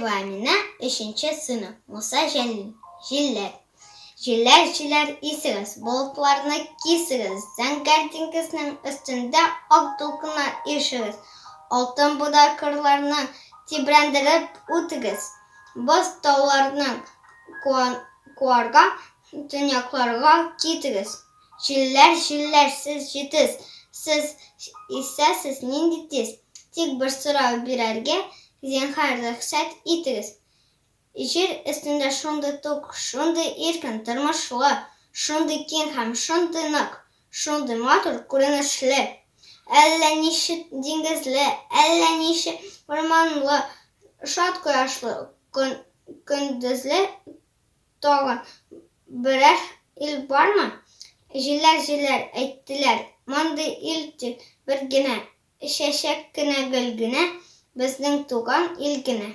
Галиева Әминә, өченче сыйныф, Муса Җәлил, Җилләр. Җилләр, җилләр исегез, болытларны кисегез, зәңгәр диңгезнең өстендә ак дулкыннар ишегез, алтын бодай кырларны тибрәндереп үтегез, боз тауларны куарга төньякларга китегез. Җилләр, җилләр, сез җитез, сез исәсез нинди тиз. Тик бер сорау бирергә, зинһар, рөхсәт итегез. Җир өстендә шундый тук, шундый иркен тормышлы, шундый киң һәм шундый нык, шундый матур күренешле, әллә ничә диңгезле, әллә ничә урманлы, шат кояшлы көндезле Тагын берәр ил бармы? Җилләр, җилләр, әйттеләр, мондый ил тик бер генә, чәчәк кенә, гөл генә, безнең туган ил генә.